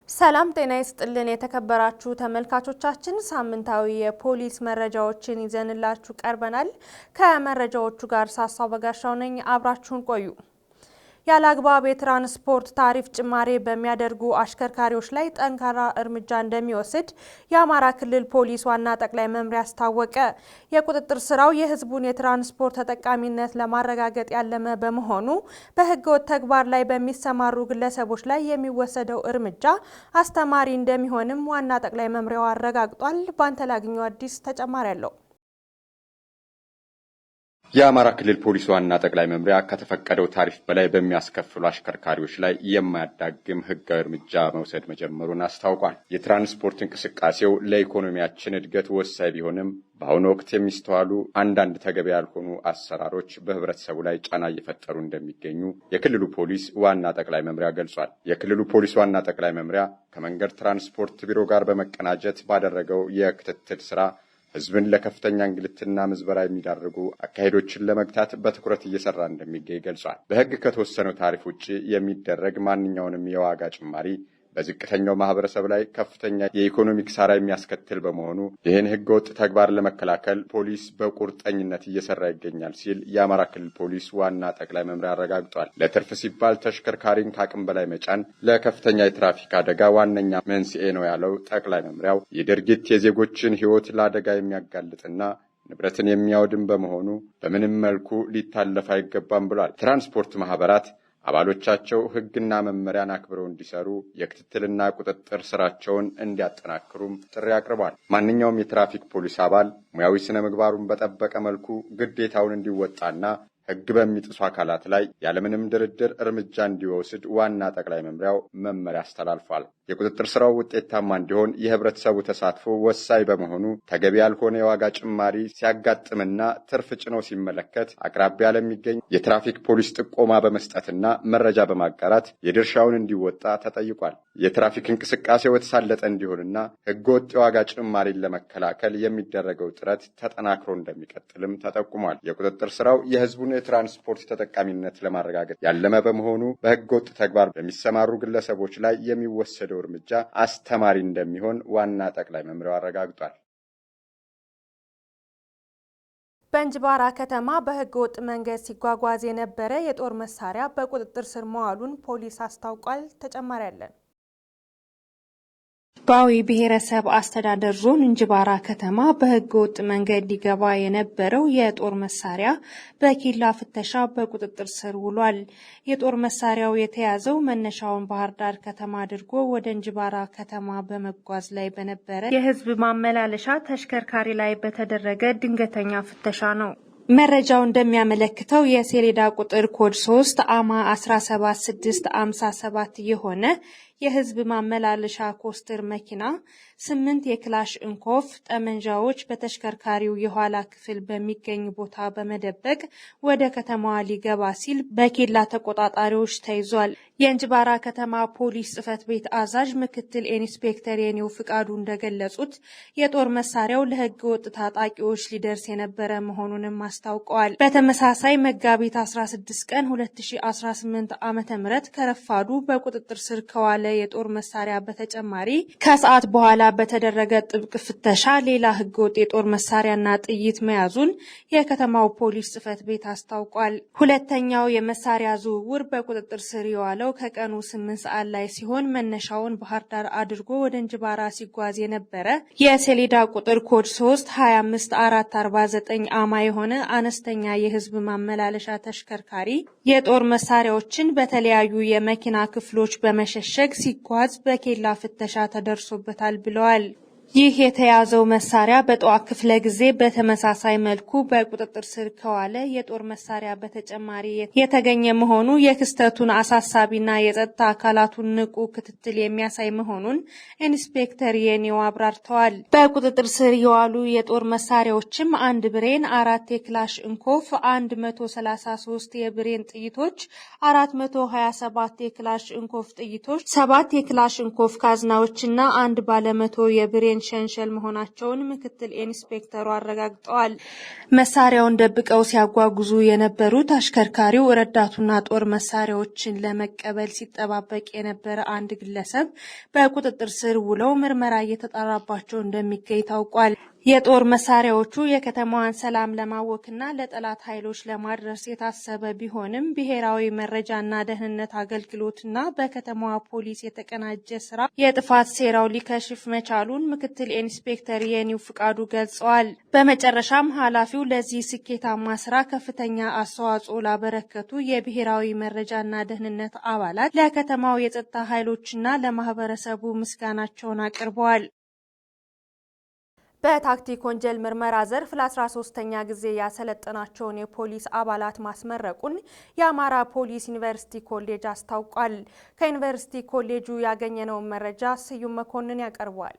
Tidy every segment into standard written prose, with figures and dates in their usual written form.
ሰላም ጤና ይስጥልን የተከበራችሁ ተመልካቾቻችን፣ ሳምንታዊ የፖሊስ መረጃዎችን ይዘንላችሁ ቀርበናል። ከመረጃዎቹ ጋር ሳሳው በጋሻው ነኝ። አብራችሁን ቆዩ። ያለ አግባብ የትራንስፖርት ታሪፍ ጭማሪ በሚያደርጉ አሽከርካሪዎች ላይ ጠንካራ እርምጃ እንደሚወስድ የአማራ ክልል ፖሊስ ዋና ጠቅላይ መምሪያ አስታወቀ። የቁጥጥር ስራው የሕዝቡን የትራንስፖርት ተጠቃሚነት ለማረጋገጥ ያለመ በመሆኑ በሕገወጥ ተግባር ላይ በሚሰማሩ ግለሰቦች ላይ የሚወሰደው እርምጃ አስተማሪ እንደሚሆንም ዋና ጠቅላይ መምሪያው አረጋግጧል። ባንተላግኘው አዲስ ተጨማሪ አለው። የአማራ ክልል ፖሊስ ዋና ጠቅላይ መምሪያ ከተፈቀደው ታሪፍ በላይ በሚያስከፍሉ አሽከርካሪዎች ላይ የማያዳግም ሕጋዊ እርምጃ መውሰድ መጀመሩን አስታውቋል። የትራንስፖርት እንቅስቃሴው ለኢኮኖሚያችን እድገት ወሳኝ ቢሆንም፣ በአሁኑ ወቅት የሚስተዋሉ አንዳንድ ተገቢ ያልሆኑ አሰራሮች በህብረተሰቡ ላይ ጫና እየፈጠሩ እንደሚገኙ የክልሉ ፖሊስ ዋና ጠቅላይ መምሪያ ገልጿል። የክልሉ ፖሊስ ዋና ጠቅላይ መምሪያ ከመንገድ ትራንስፖርት ቢሮ ጋር በመቀናጀት ባደረገው የክትትል ስራ ህዝብን ለከፍተኛ እንግልትና ምዝበራ የሚዳርጉ አካሄዶችን ለመግታት በትኩረት እየሰራ እንደሚገኝ ገልጿል። በህግ ከተወሰነው ታሪፍ ውጭ የሚደረግ ማንኛውንም የዋጋ ጭማሪ በዝቅተኛው ማህበረሰብ ላይ ከፍተኛ የኢኮኖሚ ኪሳራ የሚያስከትል በመሆኑ፣ ይህን ህገወጥ ተግባር ለመከላከል ፖሊስ በቁርጠኝነት እየሰራ ይገኛል ሲል የአማራ ክልል ፖሊስ ዋና ጠቅላይ መምሪያ አረጋግጧል። ለትርፍ ሲባል ተሽከርካሪን ከአቅም በላይ መጫን ለከፍተኛ የትራፊክ አደጋ ዋነኛ መንስኤ ነው ያለው ጠቅላይ መምሪያው፣ ይህ ድርጊት የዜጎችን ህይወት ለአደጋ የሚያጋልጥና ንብረትን የሚያወድም በመሆኑ በምንም መልኩ ሊታለፍ አይገባም ብሏል። ትራንስፖርት ማህበራት አባሎቻቸው ሕግና መመሪያን አክብረው እንዲሰሩ የክትትልና ቁጥጥር ስራቸውን እንዲያጠናክሩም ጥሪ አቅርቧል። ማንኛውም የትራፊክ ፖሊስ አባል ሙያዊ ስነ ምግባሩን በጠበቀ መልኩ ግዴታውን እንዲወጣና ሕግ በሚጥሱ አካላት ላይ ያለምንም ድርድር እርምጃ እንዲወስድ ዋና ጠቅላይ መምሪያው መመሪያ አስተላልፏል። የቁጥጥር ስራው ውጤታማ እንዲሆን የህብረተሰቡ ተሳትፎ ወሳኝ በመሆኑ፣ ተገቢ ያልሆነ የዋጋ ጭማሪ ሲያጋጥምና ትርፍ ጭነው ሲመለከት አቅራቢያ ለሚገኝ የትራፊክ ፖሊስ ጥቆማ በመስጠትና መረጃ በማጋራት የድርሻውን እንዲወጣ ተጠይቋል። የትራፊክ እንቅስቃሴው የተሳለጠ እንዲሆንና ህገወጥ የዋጋ ጭማሪን ለመከላከል የሚደረገው ጥረት ተጠናክሮ እንደሚቀጥልም ተጠቁሟል። የቁጥጥር ስራው የህዝቡን የትራንስፖርት ተጠቃሚነት ለማረጋገጥ ያለመ በመሆኑ፣ በህገወጥ ተግባር በሚሰማሩ ግለሰቦች ላይ የሚወሰደው እርምጃ አስተማሪ እንደሚሆን ዋና ጠቅላይ መምሪያው አረጋግጧል። በእንጅባራ ከተማ በህገ ወጥ መንገድ ሲጓጓዝ የነበረ የጦር መሳሪያ በቁጥጥር ስር መዋሉን ፖሊስ አስታውቋል። ተጨማሪ አለን። በአዊ ብሔረሰብ አስተዳደር ዞን እንጅባራ ከተማ በህገ ወጥ መንገድ ሊገባ የነበረው የጦር መሳሪያ በኬላ ፍተሻ በቁጥጥር ስር ውሏል። የጦር መሳሪያው የተያዘው መነሻውን ባህር ዳር ከተማ አድርጎ ወደ እንጅባራ ከተማ በመጓዝ ላይ በነበረ የህዝብ ማመላለሻ ተሽከርካሪ ላይ በተደረገ ድንገተኛ ፍተሻ ነው። መረጃው እንደሚያመለክተው የሰሌዳ ቁጥር ኮድ 3 አማ 17657 የሆነ የህዝብ ማመላለሻ ኮስተር መኪና ስምንት የክላሽንኮቭ ጠመንጃዎች በተሽከርካሪው የኋላ ክፍል በሚገኝ ቦታ በመደበቅ ወደ ከተማዋ ሊገባ ሲል በኬላ ተቆጣጣሪዎች ተይዟል። የእንጅባራ ከተማ ፖሊስ ጽሕፈት ቤት አዛዥ ምክትል ኢንስፔክተር የኔው ፍቃዱ እንደገለጹት፣ የጦር መሳሪያው ለህገ ወጥ ታጣቂዎች ሊደርስ የነበረ መሆኑንም አስታውቀዋል። በተመሳሳይ መጋቢት 16 ቀን 2018 ዓ.ም ከረፋዱ በቁጥጥር ስር ከዋለ የጦር መሳሪያ በተጨማሪ፣ ከሰዓት በኋላ በተደረገ ጥብቅ ፍተሻ ሌላ ህገወጥ የጦር መሳሪያና ጥይት መያዙን የከተማው ፖሊስ ጽሕፈት ቤት አስታውቋል። ሁለተኛው የመሳሪያ ዝውውር በቁጥጥር ስር የዋለው ከቀኑ 8 ሰዓት ላይ ሲሆን፣ መነሻውን ባህር ዳር አድርጎ ወደ እንጅባራ ሲጓዝ የነበረ የሰሌዳ ቁጥር ኮድ 3 25 449 አማ የሆነ አነስተኛ የህዝብ ማመላለሻ ተሽከርካሪ የጦር መሳሪያዎችን በተለያዩ የመኪና ክፍሎች በመሸሸግ ሲጓዝ በኬላ ፍተሻ ተደርሶበታል ብለዋል። ይህ የተያዘው መሳሪያ በጠዋት ክፍለ ጊዜ በተመሳሳይ መልኩ በቁጥጥር ስር ከዋለ የጦር መሳሪያ በተጨማሪ የተገኘ መሆኑ የክስተቱን አሳሳቢና የጸጥታ አካላቱን ንቁ ክትትል የሚያሳይ መሆኑን ኢንስፔክተር የኔው አብራርተዋል። በቁጥጥር ስር የዋሉ የጦር መሳሪያዎችም አንድ ብሬን፣ አራት የክላሽንኮቭ፣ 133 የብሬን ጥይቶች፣ 427 የክላሽንኮቭ ጥይቶች፣ ሰባት የክላሽንኮቭ ካዝናዎችና አንድ ባለመቶ የብሬን ሸንሸል መሆናቸውን ምክትል ኢንስፔክተሩ አረጋግጠዋል። መሳሪያውን ደብቀው ሲያጓጉዙ የነበሩት አሽከርካሪው፣ ረዳቱና ጦር መሳሪያዎችን ለመቀበል ሲጠባበቅ የነበረ አንድ ግለሰብ በቁጥጥር ስር ውለው ምርመራ እየተጣራባቸው እንደሚገኝ ታውቋል። የጦር መሳሪያዎቹ የከተማዋን ሰላም ለማወክና ለጠላት ኃይሎች ለማድረስ የታሰበ ቢሆንም፣ ብሔራዊ መረጃና ደህንነት አገልግሎትና በከተማዋ ፖሊስ የተቀናጀ ስራ የጥፋት ሴራው ሊከሽፍ መቻሉን ምክትል ኢንስፔክተር የኒው ፍቃዱ ገልጸዋል። በመጨረሻም ኃላፊው ለዚህ ስኬታማ ስራ ከፍተኛ አስተዋጽኦ ላበረከቱ የብሔራዊ መረጃና ደህንነት አባላት፣ ለከተማው የጸጥታ ኃይሎችና ለማህበረሰቡ ምስጋናቸውን አቅርበዋል። በታክቲክ ወንጀል ምርመራ ዘርፍ ለ13ኛ ጊዜ ያሰለጠናቸውን የፖሊስ አባላት ማስመረቁን የአማራ ፖሊስ ዩኒቨርሲቲ ኮሌጅ አስታውቋል። ከዩኒቨርሲቲ ኮሌጁ ያገኘነውን መረጃ ስዩም መኮንን ያቀርበዋል።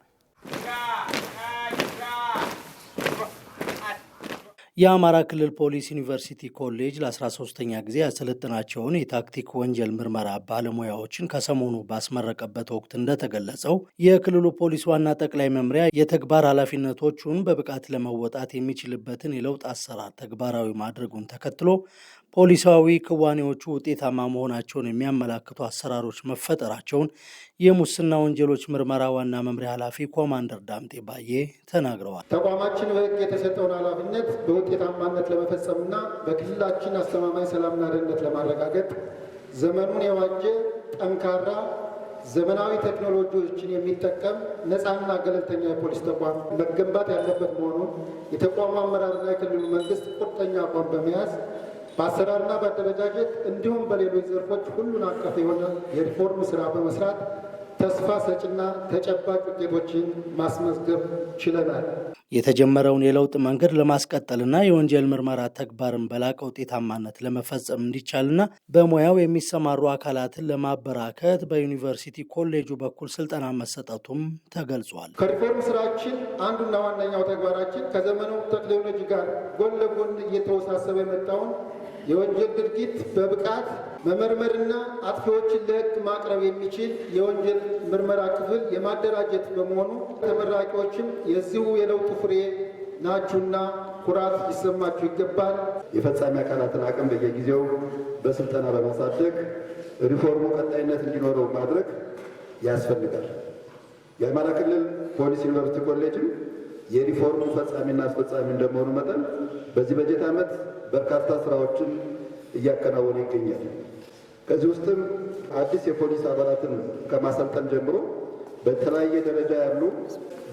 የአማራ ክልል ፖሊስ ዩኒቨርሲቲ ኮሌጅ ለ13ኛ ጊዜ ያሰለጠናቸውን የታክቲክ ወንጀል ምርመራ ባለሙያዎችን ከሰሞኑ ባስመረቀበት ወቅት እንደተገለጸው፣ የክልሉ ፖሊስ ዋና ጠቅላይ መምሪያ የተግባር ኃላፊነቶቹን በብቃት ለመወጣት የሚችልበትን የለውጥ አሰራር ተግባራዊ ማድረጉን ተከትሎ ፖሊሳዊ ክዋኔዎቹ ውጤታማ መሆናቸውን የሚያመላክቱ አሰራሮች መፈጠራቸውን የሙስና ወንጀሎች ምርመራ ዋና መምሪያ ኃላፊ ኮማንደር ዳምጤ ባዬ ተናግረዋል። ተቋማችን በሕግ የተሰጠውን ኃላፊነት በውጤታማነት ለመፈጸምና በክልላችን አስተማማኝ ሰላምና ደህንነት ለማረጋገጥ ዘመኑን የዋጀ፣ ጠንካራ፣ ዘመናዊ ቴክኖሎጂዎችን የሚጠቀም፣ ነፃና ገለልተኛ የፖሊስ ተቋም መገንባት ያለበት መሆኑን የተቋሙ አመራርና የክልሉ መንግስት ቁርጠኛ አቋም በመያዝ በአሰራርና በአደረጃጀት እንዲሁም በሌሎች ዘርፎች ሁሉን አቀፍ የሆነ የሪፎርም ስራ በመስራት ተስፋ ሰጭና ተጨባጭ ውጤቶችን ማስመዝገብ ችለናል። የተጀመረውን የለውጥ መንገድ ለማስቀጠልና የወንጀል ምርመራ ተግባርን በላቀ ውጤታማነት ለመፈጸም እንዲቻልና በሙያው የሚሰማሩ አካላትን ለማበራከት በዩኒቨርሲቲ ኮሌጁ በኩል ስልጠና መሰጠቱም ተገልጿል። ከሪፎርም ስራችን አንዱና ዋነኛው ተግባራችን ከዘመኑ ቴክኖሎጂ ጋር ጎን ለጎን እየተወሳሰበ የመጣውን የወንጀል ድርጊት በብቃት መመርመርና አጥፊዎችን ለሕግ ማቅረብ የሚችል የወንጀል ምርመራ ክፍል የማደራጀት በመሆኑ ተመራቂዎችም የዚሁ የለውጡ ፍሬ ናችሁና ኩራት ሊሰማችሁ ይገባል። የፈጻሚ አካላትን አቅም በየጊዜው በስልጠና በማሳደግ ሪፎርሙ ቀጣይነት እንዲኖረው ማድረግ ያስፈልጋል። የአማራ ክልል ፖሊስ ዩኒቨርሲቲ ኮሌጅም የሪፎርሙ ፈጻሚና አስፈጻሚ እንደመሆኑ መጠን በዚህ በጀት ዓመት በርካታ ስራዎችን እያከናወነ ይገኛል። ከዚህ ውስጥም አዲስ የፖሊስ አባላትን ከማሰልጠን ጀምሮ በተለያየ ደረጃ ያሉ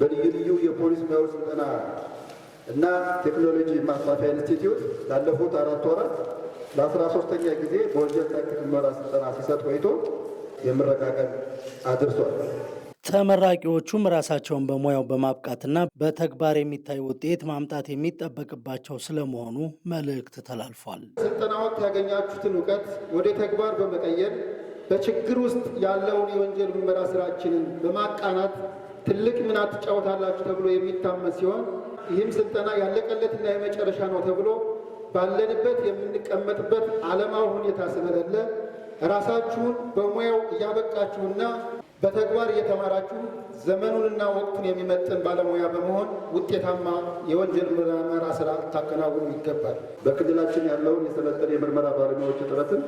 በልዩ ልዩ የፖሊስ ሙያዎች ስልጠና እና ቴክኖሎጂ ማስፋፊያ ኢንስቲትዩት ላለፉት 4 ወራት ለ13ኛ ጊዜ በወንጀል ታክቲክ ምርመራ ስልጠና ሲሰጥ ቆይቶ የምረቃ ቀን አድርሷል። ተመራቂዎቹም ራሳቸውን በሙያው በማብቃትና በተግባር የሚታይ ውጤት ማምጣት የሚጠበቅባቸው ስለመሆኑ መልእክት ተላልፏል። ስልጠና ወቅት ያገኛችሁትን እውቀት ወደ ተግባር በመቀየር በችግር ውስጥ ያለውን የወንጀል ምርመራ ስራችንን በማቃናት ትልቅ ሚና ትጫወታላችሁ ተብሎ የሚታመን ሲሆን፣ ይህም ስልጠና ያለቀለትና የመጨረሻ ነው ተብሎ ባለንበት የምንቀመጥበት ዓለማዊ ሁኔታ ስለሌለ ራሳችሁን በሙያው እያበቃችሁና በተግባር እየተማራችሁ ዘመኑንና ወቅቱን የሚመጥን ባለሙያ በመሆን ውጤታማ የወንጀል ምርመራ ስራ ታከናውኑ ይገባል። በክልላችን ያለውን የሰለጠነ የምርመራ ባለሙያዎች እጥረትን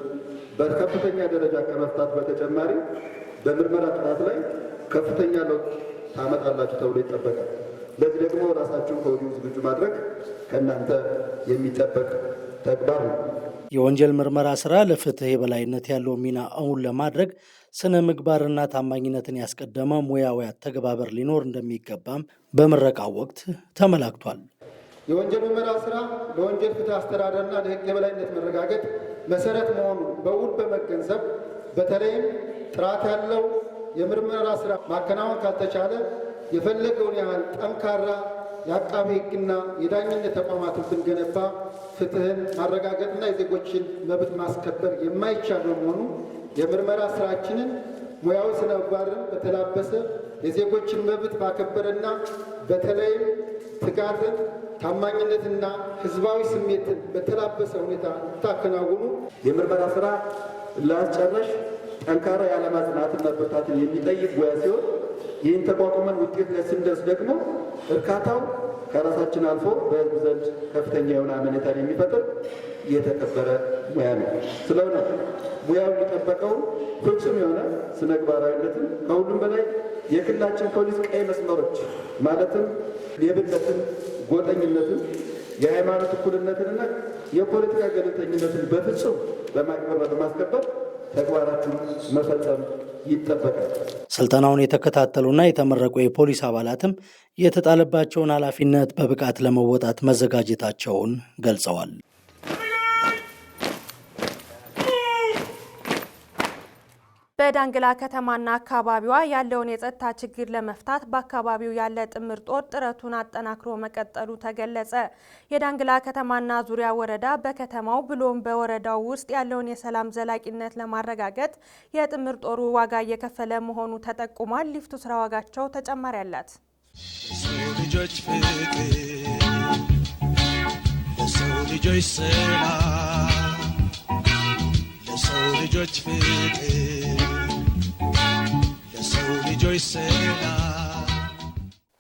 በከፍተኛ ደረጃ ከመፍታት በተጨማሪ በምርመራ ጥራት ላይ ከፍተኛ ለውጥ ታመጣላችሁ ተብሎ ይጠበቃል። ለዚህ ደግሞ ራሳችሁን ከወዲሁ ዝግጁ ማድረግ ከእናንተ የሚጠበቅ ተግባር ነው። የወንጀል ምርመራ ስራ ለፍትህ የበላይነት ያለው ሚና እውን ለማድረግ ስነ ምግባርና ታማኝነትን ያስቀደመ ሙያዊ አተገባበር ሊኖር እንደሚገባም በምረቃው ወቅት ተመላክቷል። የወንጀል ምርመራ ስራ ለወንጀል ፍትህ አስተዳደርና ለሕግ የበላይነት መረጋገጥ መሰረት መሆኑን በውል በመገንዘብ፣ በተለይም ጥራት ያለው የምርመራ ስራ ማከናወን ካልተቻለ የፈለገውን ያህል ጠንካራ የአቃቤ ሕግና የዳኝነት ተቋማትን ብንገነባ ፍትህን ማረጋገጥና የዜጎችን መብት ማስከበር የማይቻል በመሆኑ የምርመራ ስራችንን ሙያዊ ስነ ምግባርን በተላበሰ፣ የዜጎችን መብት ባከበረና በተለይም ትጋትን፣ ታማኝነትና ህዝባዊ ስሜትን በተላበሰ ሁኔታ እንድታከናውኑ የምርመራ ስራ ለአስጨራሽ ጠንካራ የዓላማ ጽናትና ብርታትን የሚጠይቅ ሙያ ሲሆን፣ ይህን ተቋቁመን ውጤት ላይ ስንደርስ ደግሞ እርካታው ከራሳችን አልፎ በሕዝብ ዘንድ ከፍተኛ የሆነ አመኔታን የሚፈጥር የተከበረ ሙያ ነው። ስለሆነ ሙያው የሚጠበቀውን ፍጹም የሆነ ስነ ምግባራዊነትን፣ ከሁሉም በላይ የክልላችን ፖሊስ ቀይ መስመሮች ማለትም ሌብነትን፣ ጎጠኝነትን፣ የሃይማኖት እኩልነትንና የፖለቲካ ገለልተኝነትን በፍጹም በማክበርና በማስከበር ተግባራትን መፈጸም ይጠበቃል። ስልጠናውን የተከታተሉና የተመረቁ የፖሊስ አባላትም የተጣለባቸውን ኃላፊነት በብቃት ለመወጣት መዘጋጀታቸውን ገልጸዋል። በዳንግላ ከተማና አካባቢዋ ያለውን የጸጥታ ችግር ለመፍታት በአካባቢው ያለ ጥምር ጦር ጥረቱን አጠናክሮ መቀጠሉ ተገለጸ። የዳንግላ ከተማና ዙሪያ ወረዳ በከተማው ብሎም በወረዳው ውስጥ ያለውን የሰላም ዘላቂነት ለማረጋገጥ የጥምር ጦሩ ዋጋ እየከፈለ መሆኑ ተጠቁሟል። ሊፍቱ ስራ ዋጋቸው ተጨማሪ አላት። ለሰው ልጆች ፍቅር፣ ለሰው ልጆች ሰላም፣ ለሰው ልጆች ፍቅር፣ ለሰው ልጆች ሰላም።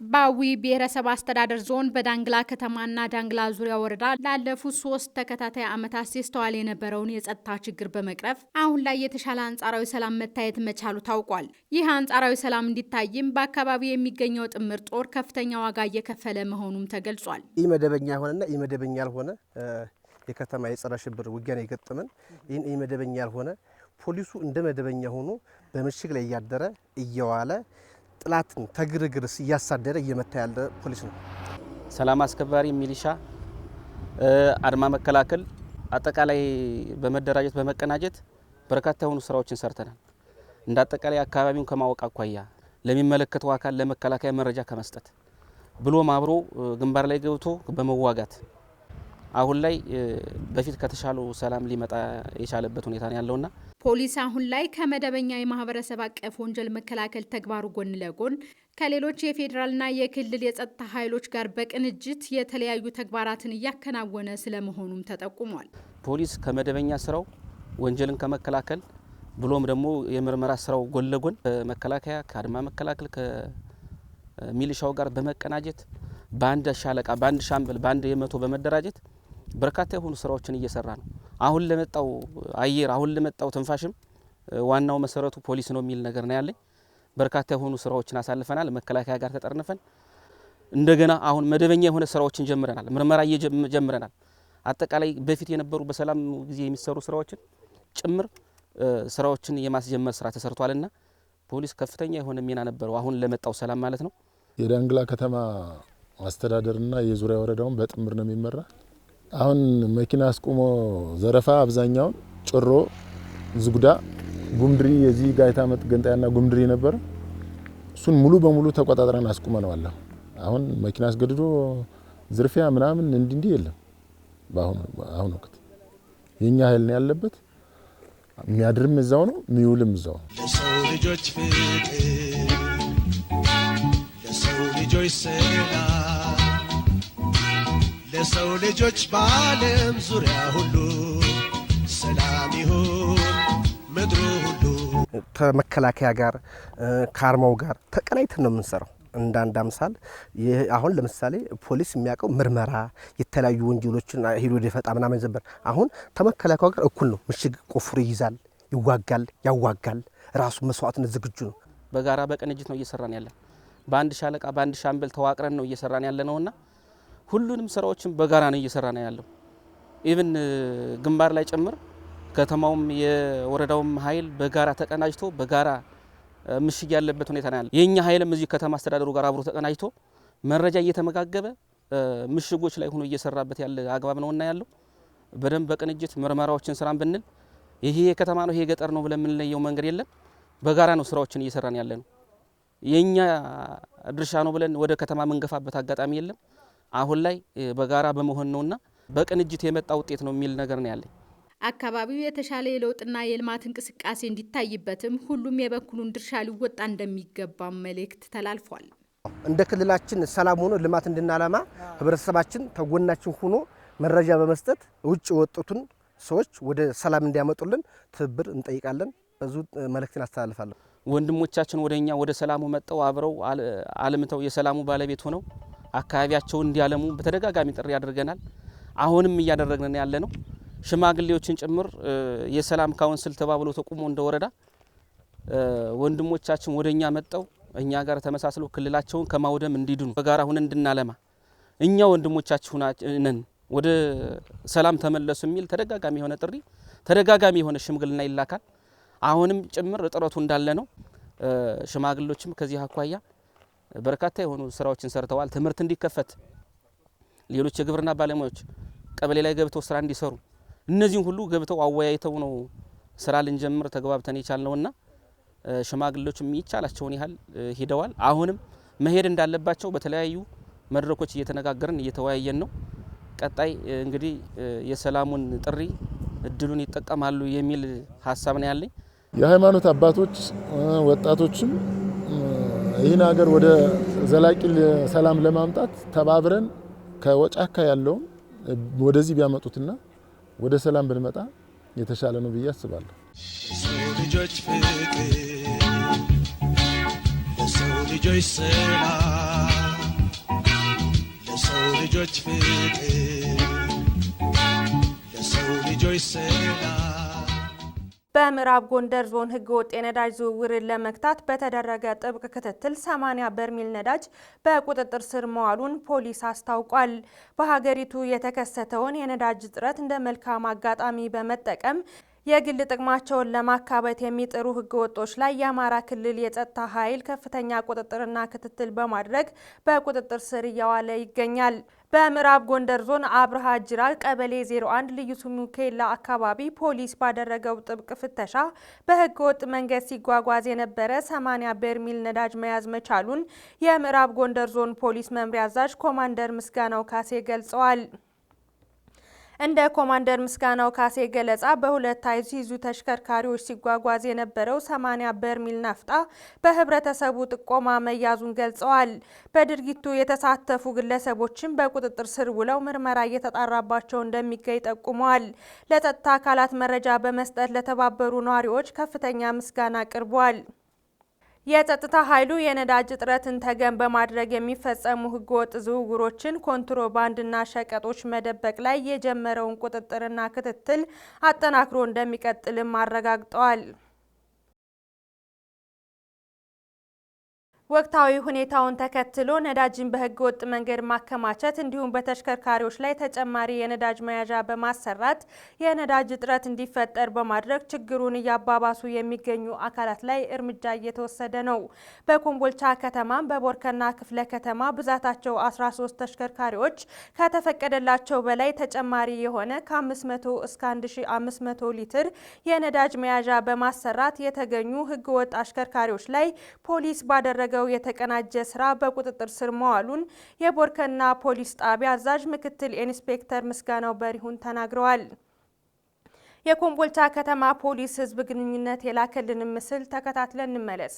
በአዊ ብሔረሰብ አስተዳደር ዞን በዳንግላ ከተማና ዳንግላ ዙሪያ ወረዳ ላለፉት 3 ተከታታይ ዓመታት ሲስተዋል የነበረውን የጸጥታ ችግር በመቅረፍ አሁን ላይ የተሻለ አንጻራዊ ሰላም መታየት መቻሉ ታውቋል። ይህ አንጻራዊ ሰላም እንዲታይም በአካባቢው የሚገኘው ጥምር ጦር ከፍተኛ ዋጋ እየከፈለ መሆኑም ተገልጿል። ኢመደበኛ የሆነና ኢመደበኛ ያልሆነ የከተማ የጸረ ሽብር ውጊያን የገጠመን፣ ይህን ኢመደበኛ ያልሆነ ፖሊሱ እንደ መደበኛ ሆኖ በምሽግ ላይ እያደረ እየዋለ ጥላትን ተግርግር እያሳደረ እየመታ ያለ ፖሊስ ነው። ሰላም አስከባሪ፣ ሚሊሻ፣ አድማ መከላከል አጠቃላይ በመደራጀት በመቀናጀት በርካታ የሆኑ ስራዎችን ሰርተናል። እንደ አጠቃላይ አካባቢውን ከማወቅ አኳያ ለሚመለከተው አካል ለመከላከያ መረጃ ከመስጠት ብሎም አብሮ ግንባር ላይ ገብቶ በመዋጋት አሁን ላይ በፊት ከተሻለው ሰላም ሊመጣ የቻለበት ሁኔታ ነው ያለውና ፖሊስ አሁን ላይ ከመደበኛ የማህበረሰብ አቀፍ ወንጀል መከላከል ተግባሩ ጎን ለጎን ከሌሎች የፌዴራልና የክልል የጸጥታ ኃይሎች ጋር በቅንጅት የተለያዩ ተግባራትን እያከናወነ ስለመሆኑም ተጠቁሟል። ፖሊስ ከመደበኛ ስራው ወንጀልን ከመከላከል ብሎም ደግሞ የምርመራ ስራው ጎን ለጎን ከመከላከያ፣ ከአድማ መከላከል፣ ከሚሊሻው ጋር በመቀናጀት በአንድ ሻለቃ፣ በአንድ ሻምበል፣ በአንድ የመቶ በመደራጀት በርካታ የሆኑ ስራዎችን እየሰራ ነው። አሁን ለመጣው አየር፣ አሁን ለመጣው ትንፋሽም ዋናው መሰረቱ ፖሊስ ነው የሚል ነገር ነው ያለኝ። በርካታ የሆኑ ስራዎችን አሳልፈናል። መከላከያ ጋር ተጠርንፈን እንደገና አሁን መደበኛ የሆነ ስራዎችን ጀምረናል። ምርመራ ጀምረናል። አጠቃላይ በፊት የነበሩ በሰላም ጊዜ የሚሰሩ ስራዎችን ጭምር ስራዎችን የማስጀመር ስራ ተሰርቷልና ፖሊስ ከፍተኛ የሆነ ሚና ነበረው አሁን ለመጣው ሰላም ማለት ነው። የዳንግላ ከተማ አስተዳደርና የዙሪያ ወረዳውን በጥምር ነው የሚመራ። አሁን መኪና አስቁሞ ዘረፋ አብዛኛውን ጭሮ፣ ዝጉዳ፣ ጉምድሪ የዚህ ጋይታ መገንጠያና ጉምድሪ ነበር። እሱን ሙሉ በሙሉ ተቆጣጥረን አስቁመነዋል። አሁን መኪና አስገድዶ ዝርፊያ ምናምን እንዲህ የለም። በአሁኑ አሁን ወቅት የኛ ኃይል ነው ያለበት። የሚያድርም እዛው ነው፣ የሚውልም እዛው ነው። ለሰው ልጆች ፍቅር፣ ለሰው ልጆች ሰላም፣ ለሰው ልጆች በዓለም ዙሪያ ሁሉ ሰላም ይሁን ምድሩ ሁሉ። ከመከላከያ ጋር ከአርማው ጋር ተቀናይተን ነው የምንሰራው። እንደ አንድ አምሳል አሁን ለምሳሌ ፖሊስ የሚያውቀው ምርመራ የተለያዩ ወንጀሎችን ሄዶ ደፈጣ ምናምን ነበር። አሁን ከመከላከያው ጋር እኩል ነው። ምሽግ ቆፍሮ ይይዛል፣ ይዋጋል፣ ያዋጋል። ራሱ መስዋዕትነት ዝግጁ ነው። በጋራ በቅንጅት ነው እየሰራን ያለን። በአንድ ሻለቃ፣ በአንድ ሻምበል ተዋቅረን ነው እየሰራን ያለ ነውና ሁሉንም ስራዎችን በጋራ ነው እየሰራን ያለው። Even ግንባር ላይ ጭምር ከተማውም የወረዳውም ኃይል በጋራ ተቀናጅቶ በጋራ ምሽግ ያለበት ሁኔታ ነው ያለው። የኛ ኃይልም እዚህ ከተማ አስተዳደሩ ጋር አብሮ ተቀናጅቶ መረጃ እየተመጋገበ ምሽጎች ላይ ሆኖ እየሰራበት ያለ አግባብ ነውና ያለው። በደንብ በቅንጅት ምርመራዎችን ስራን ብንል ይሄ የከተማ ነው ይሄ ገጠር ነው ብለን የምንለየው መንገድ የለም። በጋራ ነው ስራዎችን እየሰራን ያለ ነው። የኛ ድርሻ ነው ብለን ወደ ከተማ መንገፋበት አጋጣሚ የለም። አሁን ላይ በጋራ በመሆን ነውና በቅንጅት የመጣ ውጤት ነው የሚል ነገር ነው ያለኝ። አካባቢው የተሻለ የለውጥና የልማት እንቅስቃሴ እንዲታይበትም ሁሉም የበኩሉን ድርሻ ሊወጣ እንደሚገባ መልእክት ተላልፏል። እንደ ክልላችን ሰላም ሆኖ ልማት እንድናለማ ህብረተሰባችን ተጎናችን ሆኖ መረጃ በመስጠት ውጭ የወጡትን ሰዎች ወደ ሰላም እንዲያመጡልን ትብብር እንጠይቃለን። በዙ መልእክትን አስተላልፋለሁ። ወንድሞቻችን ወደኛ ወደ ሰላሙ መጥተው አብረው አልምተው የሰላሙ ባለቤት ሆነው አካባቢያቸውን እንዲያለሙ በተደጋጋሚ ጥሪ አድርገናል። አሁንም እያደረግን ያለ ነው። ሽማግሌዎችን ጭምር የሰላም council ተባብሎ ተቆሞ እንደወረዳ ወንድሞቻችን ወደኛ መጥተው እኛ ጋር ተመሳስለው ክልላቸውን ከማውደም እንዲድኑ በጋራ ሆነን እንድናለማ እኛ ወንድሞቻችሁ ነን፣ ወደ ሰላም ተመለሱ የሚል ተደጋጋሚ የሆነ ጥሪ ተደጋጋሚ የሆነ ሽምግልና ይላካል። አሁንም ጭምር እጥረቱ እንዳለ ነው። ሽማግሌዎችም ከዚህ አኳያ በርካታ የሆኑ ስራዎችን ሰርተዋል። ትምህርት እንዲከፈት፣ ሌሎች የግብርና ባለሙያዎች ቀበሌ ላይ ገብተው ስራ እንዲሰሩ እነዚህን ሁሉ ገብተው አወያይተው ነው ስራ ልንጀምር ተግባብተን የቻልነውና ሽማግሌዎችም የሚቻላቸውን ያህል ሄደዋል። አሁንም መሄድ እንዳለባቸው በተለያዩ መድረኮች እየተነጋገርን እየተወያየን ነው። ቀጣይ እንግዲህ የሰላሙን ጥሪ እድሉን ይጠቀማሉ የሚል ሀሳብ ነው ያለኝ። የሃይማኖት አባቶች ወጣቶችም ይህን ሀገር ወደ ዘላቂ ሰላም ለማምጣት ተባብረን ከወጫካ ያለውን ወደዚህ ቢያመጡትና ወደ ሰላም ብንመጣ የተሻለ ነው ብዬ አስባለሁ። ለሰው ልጆች ፍቅር፣ ለሰው ልጆች ሰላም፣ ለሰው ልጆች ፍቅር፣ ለሰው ልጆች ሰላም። በምዕራብ ጎንደር ዞን ህገወጥ የነዳጅ ዝውውርን ለመግታት በተደረገ ጥብቅ ክትትል 80 በርሜል ነዳጅ በቁጥጥር ስር መዋሉን ፖሊስ አስታውቋል። በሀገሪቱ የተከሰተውን የነዳጅ እጥረት እንደ መልካም አጋጣሚ በመጠቀም የግል ጥቅማቸውን ለማካበት የሚጥሩ ህገወጦች ላይ የአማራ ክልል የጸጥታ ኃይል ከፍተኛ ቁጥጥርና ክትትል በማድረግ በቁጥጥር ስር እያዋለ ይገኛል። በምዕራብ ጎንደር ዞን አብርሃ ጅራ ቀበሌ 01 ልዩ ስሙ ኬላ አካባቢ ፖሊስ ባደረገው ጥብቅ ፍተሻ በህገወጥ መንገድ ሲጓጓዝ የነበረ 80 በርሜል ነዳጅ መያዝ መቻሉን የምዕራብ ጎንደር ዞን ፖሊስ መምሪያ አዛዥ ኮማንደር ምስጋናው ካሴ ገልጸዋል። እንደ ኮማንደር ምስጋናው ካሴ ገለጻ በሁለት አይሱዙ ተሽከርካሪዎች ሲጓጓዝ የነበረው 80 በርሜል ናፍጣ በህብረተሰቡ ጥቆማ መያዙን ገልጸዋል። በድርጊቱ የተሳተፉ ግለሰቦችን በቁጥጥር ስር ውለው ምርመራ እየተጣራባቸው እንደሚገኝ ጠቁመዋል። ለጸጥታ አካላት መረጃ በመስጠት ለተባበሩ ነዋሪዎች ከፍተኛ ምስጋና አቅርበዋል። የጸጥታ ኃይሉ የነዳጅ እጥረትን ተገን በማድረግ የሚፈጸሙ ህገወጥ ዝውውሮችን፣ ኮንትሮባንድና ሸቀጦች መደበቅ ላይ የጀመረውን ቁጥጥርና ክትትል አጠናክሮ እንደሚቀጥልም አረጋግጠዋል። ወቅታዊ ሁኔታውን ተከትሎ ነዳጅን በህገወጥ መንገድ ማከማቸት እንዲሁም በተሽከርካሪዎች ላይ ተጨማሪ የነዳጅ መያዣ በማሰራት የነዳጅ እጥረት እንዲፈጠር በማድረግ ችግሩን እያባባሱ የሚገኙ አካላት ላይ እርምጃ እየተወሰደ ነው። በኮምቦልቻ ከተማም በቦርከና ክፍለ ከተማ ብዛታቸው 13 ተሽከርካሪዎች ከተፈቀደላቸው በላይ ተጨማሪ የሆነ ከ500 እስከ 1500 ሊትር የነዳጅ መያዣ በማሰራት የተገኙ ህገወጥ አሽከርካሪዎች ላይ ፖሊስ ባደረገው የተቀናጀ ስራ በቁጥጥር ስር መዋሉን የቦርከና ፖሊስ ጣቢያ አዛዥ ምክትል ኢንስፔክተር ምስጋናው በሪሁን ተናግረዋል። የኮምቦልቻ ከተማ ፖሊስ ህዝብ ግንኙነት የላከልን ምስል ተከታትለን እንመለስ።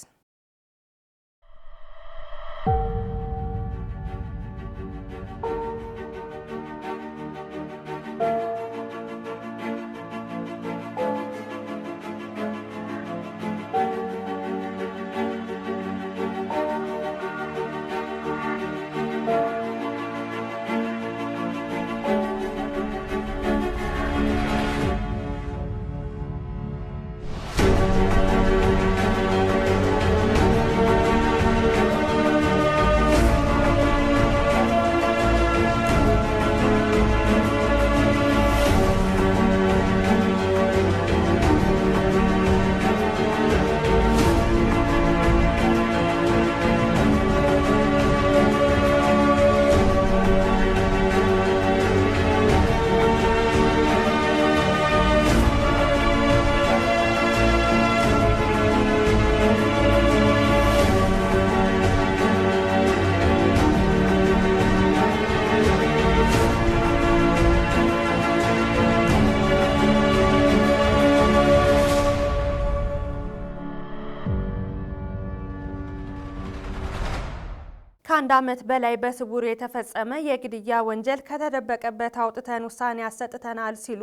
ከአንድ ዓመት በላይ በስውር የተፈጸመ የግድያ ወንጀል ከተደበቀበት አውጥተን ውሳኔ አሰጥተናል ሲሉ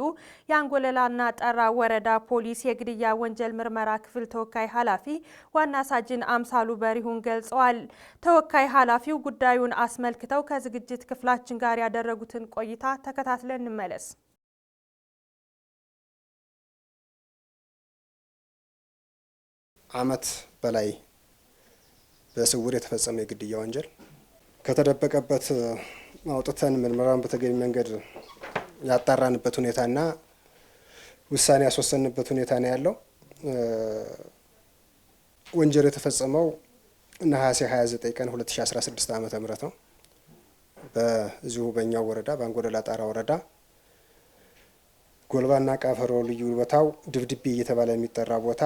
የአንጎለላና ጠራ ወረዳ ፖሊስ የግድያ ወንጀል ምርመራ ክፍል ተወካይ ኃላፊ ዋና ሳጅን አምሳሉ በሪሁን ገልጸዋል። ተወካይ ኃላፊው ጉዳዩን አስመልክተው ከዝግጅት ክፍላችን ጋር ያደረጉትን ቆይታ ተከታትለን እንመለስ። ዓመት በላይ በስውር የተፈጸመ የግድያ ወንጀል ከተደበቀበት አውጥተን ምርመራውን በተገቢ መንገድ ያጣራንበት ሁኔታና ውሳኔ ያስወሰንበት ሁኔታ ነው ያለው። ወንጀል የተፈጸመው ነሐሴ 29 ቀን 2016 ዓ.ም ነው። በዚሁ በእኛው ወረዳ በአንጎለላ ጣራ ወረዳ ጎልባና ቃፈሮ ልዩ ቦታው ድብድቤ እየተባለ የሚጠራ ቦታ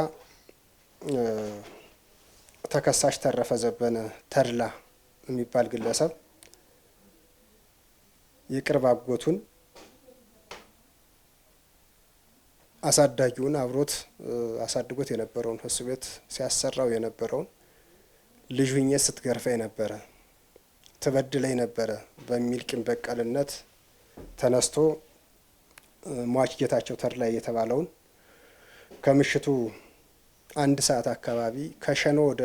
ተከሳሽ ተረፈ ዘበነ ተድላ የሚባል ግለሰብ የቅርብ አጎቱን አሳዳጊውን አብሮት አሳድጎት የነበረውን እሱ ቤት ሲያሰራው የነበረውን ልጅ ሁኜ ስትገርፈኝ ነበረ፣ ትበድለኝ ነበረ በሚል ቂም በቀልነት ተነስቶ ሟች ጌታቸው ተድላ የተባለውን ከምሽቱ 1 ሰዓት አካባቢ ከሸኖ ወደ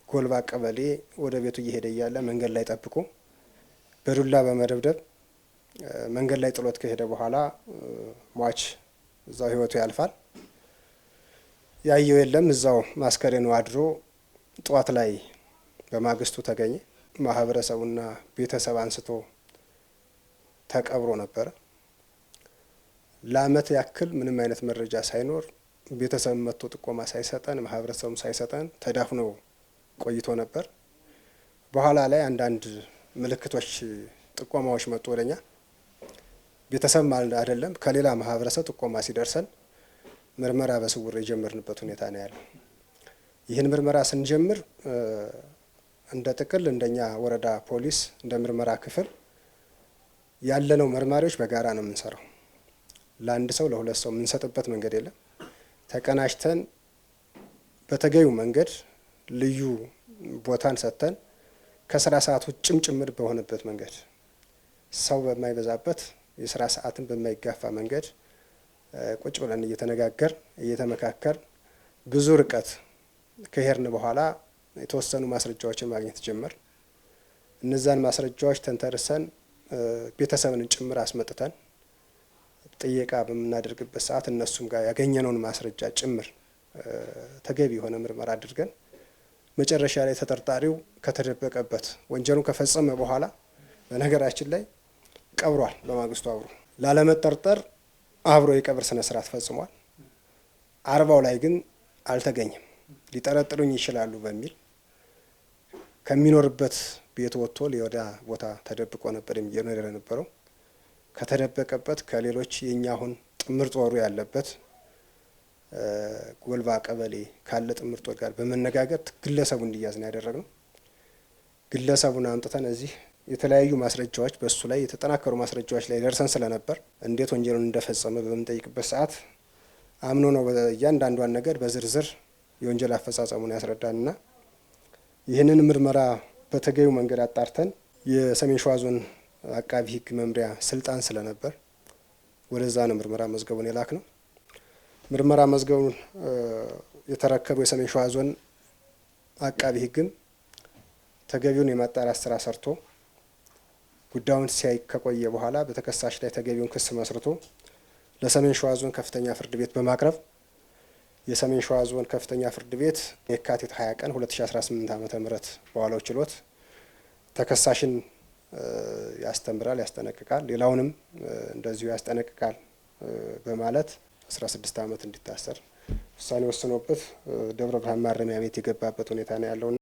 ጎልባ ቀበሌ ወደ ቤቱ እየሄደ እያለ መንገድ ላይ ጠብቆ በዱላ በመደብደብ መንገድ ላይ ጥሎት ከሄደ በኋላ ሟች እዛው ህይወቱ ያልፋል። ያየው የለም፣ እዛው ማስከሬኑ አድሮ ጧት ላይ በማግስቱ ተገኘ። ማህበረሰቡና ቤተሰብ አንስቶ ተቀብሮ ነበር። ለአመት ያክል ምንም አይነት መረጃ ሳይኖር ቤተሰብ መጥቶ ጥቆማ ሳይሰጠን ማህበረሰቡም ሳይሰጠን ተዳፍኖ ቆይቶ ነበር። በኋላ ላይ አንዳንድ ምልክቶች ጥቆማዎች መጡ ወደኛ። ቤተሰብ ማለት አይደለም ከሌላ ማህበረሰብ ጥቆማ ሲደርሰን ምርመራ በስውር የጀመርንበት ሁኔታ ነው ያለው። ይህን ምርመራ ስንጀምር እንደ ጥቅል እንደኛ ወረዳ ፖሊስ እንደ ምርመራ ክፍል ያለነው መርማሪዎች በጋራ ነው የምንሰራው። ለአንድ ሰው ለሁለት ሰው የምንሰጥበት መንገድ የለም። ተቀናጅተን በተገቢው መንገድ ልዩ ቦታን ሰጥተን ከስራ ሰዓት ውጭም ጭምር በሆነበት መንገድ ሰው በማይበዛበት የስራ ሰዓትን በማይጋፋ መንገድ ቁጭ ብለን እየተነጋገር እየተመካከር ብዙ ርቀት ከሄድን በኋላ የተወሰኑ ማስረጃዎችን ማግኘት ጀመር። እነዛን ማስረጃዎች ተንተርሰን ቤተሰብን ጭምር አስመጥተን ጥየቃ በምናደርግበት ሰዓት እነሱም ጋር ያገኘነውን ማስረጃ ጭምር ተገቢ የሆነ ምርመራ አድርገን መጨረሻ ላይ ተጠርጣሪው ከተደበቀበት ወንጀሉን ከፈጸመ በኋላ በነገራችን ላይ ቀብሯል። በማግስቱ አብሮ ላለመጠርጠር አብሮ የቀብር ስነ ስርዓት ፈጽሟል። 40ው ላይ ግን አልተገኘም። ሊጠረጥሩኝ ይችላሉ በሚል ከሚኖርበት ቤት ወጥቶ ሌላ ቦታ ተደብቆ ነበር የሚኖር የነበረው። ከተደበቀበት ከሌሎች የኛ አሁን ጥምር ጦሩ ያለበት ጎልባ ቀበሌ ካለ ጥምር ጦር ጋር በመነጋገር ግለሰቡ እንዲያዝ ነው ያደረግነው። ግለሰቡን አምጥተን እዚህ የተለያዩ ማስረጃዎች በሱ ላይ የተጠናከሩ ማስረጃዎች ላይ ደርሰን ስለነበር እንዴት ወንጀሉን እንደፈጸመ በምንጠይቅበት ሰዓት አምኖ ነው እያንዳንዷን ነገር በዝርዝር የወንጀል አፈጻጸሙን ያስረዳንና ይህንን ምርመራ በተገቢው መንገድ አጣርተን የሰሜን ሸዋ ዞን አቃቢ ሕግ መምሪያ ስልጣን ስለነበር ወደዛ ነው ምርመራ መዝገቡን የላክነው። ምርመራ መዝገቡን የተረከበው የሰሜን ሸዋ ዞን አቃቢ ሕግም ተገቢውን የማጣራት ስራ ሰርቶ ጉዳዩን ሲያይ ከቆየ በኋላ በተከሳሽ ላይ ተገቢውን ክስ መስርቶ ለሰሜን ሸዋ ዞን ከፍተኛ ፍርድ ቤት በማቅረብ የሰሜን ሸዋ ዞን ከፍተኛ ፍርድ ቤት የካቲት 20 ቀን 2018 ዓ.ም በዋለው ችሎት ተከሳሽን ያስተምራል፣ ያስጠነቅቃል፣ ሌላውንም እንደዚሁ ያስጠነቅቃል በማለት 16 ዓመት እንዲታሰር ውሳኔ ወስኖበት ደብረ ብርሃን ማረሚያ ቤት የገባበት ሁኔታ ነው ያለው።